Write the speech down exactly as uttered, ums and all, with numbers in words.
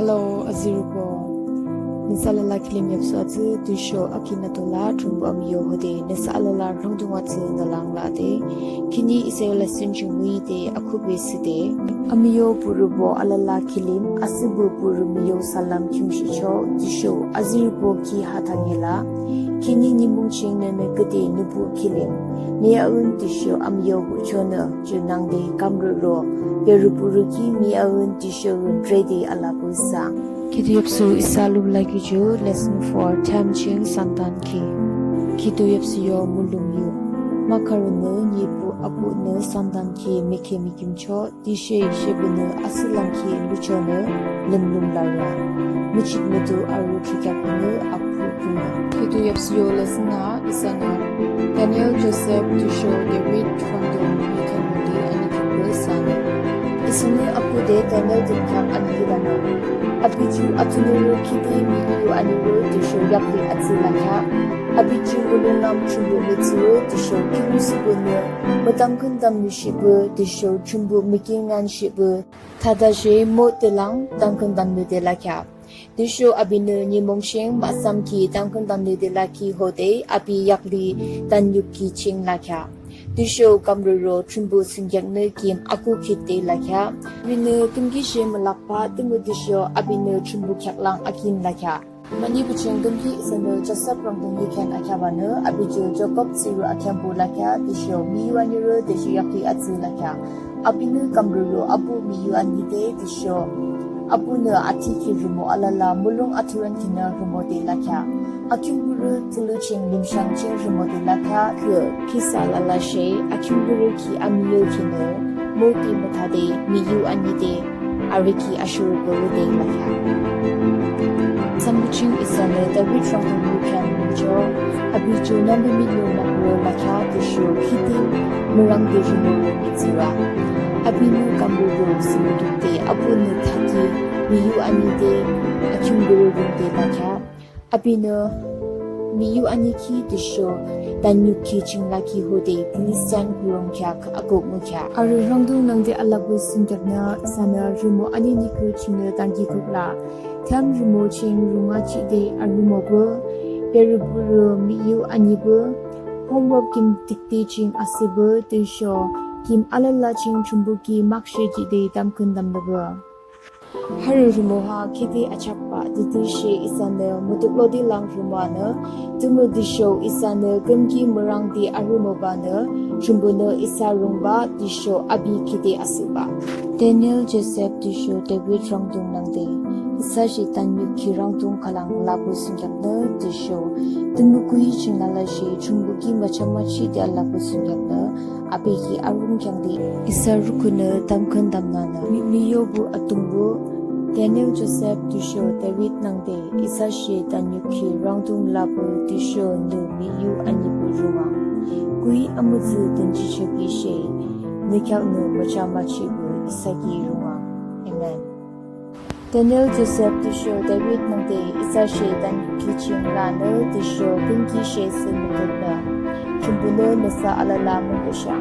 Hello, azürübo. Nüsa alala kilim yapsu atsü tüsho akin atola Thrünpuh amyo hode nüsa alala rhangdung atsü nü lang lade. Khihni isa yo lesson ching müide akhuhbe thsüde. Amyo borübo alala kilim, asühbe borü miyo salam khimshichoh, tüsho azürübo ki ha thangela. Khihni nimung ching nünü küde nübuh kilim, miyaun tüsho amyo buchonü, ju nangde kamruhroro, berü borü ki miyaun tüsho rün trede alapü thsang. Kitu yapsu isa lum lakhi ju lesson four, thiyam ching santankhi. Kitu yapsu yo mulong yu. Makarünü nibuh abuhnü santankhi mükhe mükimchoh, tüshe shepünü asühlamkhi luchonü lümlüm larü. Michit mütu arü thrikhapünü abuh künü. Kitu yapsu yo lesson a isanü Daniel, Joseph tüsho David rhangdung mükheamnüde anikhitpü thsanü. Isanü abuh de Daniel thrikhap anikhitnü. Api ju athunurü khide miyu anirü tüsho yakli atsü lakheah. Api ju mulonglam Thrünpuh mütsürü tüsho kiulongthsüpünü, mütamkhüntamnü shepü tüsho Thrünpuh mükingaün shepü thadashe mo tülang tamkhüntamnüde lakheah. Tüsho apinü nimung ching mahsamkhi tamkhüntamnüde lakhi hode api yakli Daniel ki ching lakheah. Tüsho kamruhroro Thrünpuh thsungkheaknü kim akhuhkhitde lakheah. Apinü küyimkishe mülakbah tümü tüsho apinü Thrünpuh kheak lang akin lakheah. Manibuh ching küyimki isanü Joseph rhangdung yukhan akheahbanü, api ju Jakob tsührü akheambuh lakheah, tüsho miyu anirü tüsho yakli atsü lakheah. Apinü kamruhroro abuh miyu anide tüsho abuhnü athikhi rhimo alala mulong athurunkhinü rhimode lakheah. Akhungabarü thulu ching limshang ching rhimode lakheah. Kü khihsa lalashe akhungabarü ki amiyo khinü mode müthade miyu anide arü ki ashurü kürüde lakheah. Sambuh ching isanü David rhangdung yukhan mücho, api ju nambimik yo nabro lakheah tüsho khide mürangde rhimorü mihtsürü. Apinü kamruhroro thsümüdükde abuhnü thakhi miyu anide akhungabarü rungde lakheah. Apinü miyu anikhi tüsho Daniel ki ching lakhi hode Philistine kurong kheak akuk mükheah. Arü rhangdung nangde alapü thsungkheaknü isanü rhimo ani niku chingnü tankihkuklah. Thiyam rhimo ching rungachihde arhimopü, berü borü miyu anipü, homework kim dikti ching asühpü tüsho kim alala ching Thrünpuh ki makshe jihde tamkhüntamnüpü. Harü rhimo ha khide achakbah tütüshe isanü mutuklode lang rhimoanü, tümütüsho isanü küyimki mürangde arhimobanü, Thrünpuhnü isa rungbah tüsho api khide asühbah. Daniel, Joseph tüsho David rhangdung nangde isashe Daniel ki rhangdung khülang lapü thsungkheaknü tüsho tümü kuhi ching lalashe Thrünpuh ki müchamachihde alapü thsungkheaknü api ki arung kheangde isa rukhühnü tamkhüntamnüanü. Mi, miyobuh atungbuh Daniel, Joseph tüsho David nangde isashe Daniel ki rhangdung lapü tüsho nü miyu anipü rungang. Kuhi amütsü dünjichokishe nü kheaknü müchamachihpü isa ki rungang. Amen. Daniel, Joseph tüsho David nangde isashe Daniel ki ching lanü tüsho küyimkishe thsümüdüknü. Thrünpuhnü nüsa alala mungküsha.